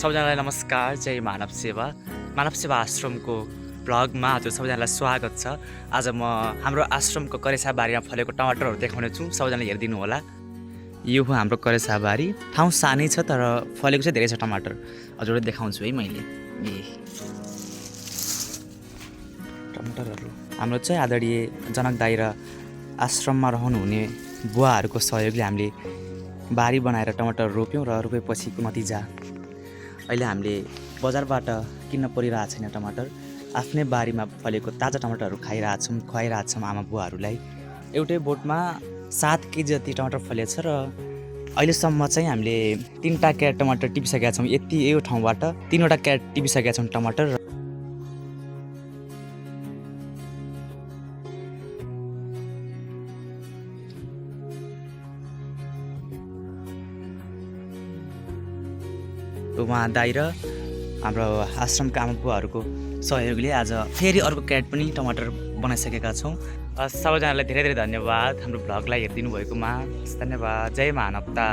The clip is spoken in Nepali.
सबैजनालाई नमस्कार। जय मानव सेवा आश्रमको ब्लगमा हजुर सबैजनालाई स्वागत छ। आज म हाम्रो आश्रमको करेसाबारीमा फलेको टमाटरहरू देखाउने छु। सबैजनाले हेरिदिनु होला। यो हो हाम्रो करेसाबारी। ठाउँ सानै छ तर फलेको चाहिँ धेरै छ टमाटर। हजुरलाई देखाउँछु है मैले। टमाटरहरू हाम्रो चाहिँ आदरणीय जनक दाइ र आश्रममा रहनुहुने बुवाहरूको सहयोगले हामीले बारी बनाएर टमाटर रोप्यौँ र रोपेपछिको नतिजा अहिले हामीले बजारबाट किन्न परिरहेको छैन। टमाटर आफ्नै बारीमा फलेको ताजा टमाटरहरू खुवाइरहेछौँ आमा बुवाहरूलाई। एउटै बोटमा 7 केजी जति टमाटर फलेको छ र अहिलेसम्म चाहिँ हामीले 3टा क्यारेट टमाटर टिपिसकेका छौँ। यो ठाउँबाट 3वटा क्यारेट टिपिसकेका छौँ टमाटर। उहाँ दाइ र हाम्रो आश्रमका आमा बुवाहरूको सहयोगले आज फेरि अर्को क्यारेट पनि टमाटर बनाइसकेका छौँ। सबैजनालाई धेरै धेरै धन्यवाद हाम्रो भ्लगलाई हेरिदिनु भएकोमा। धन्यवाद। जय मानवता।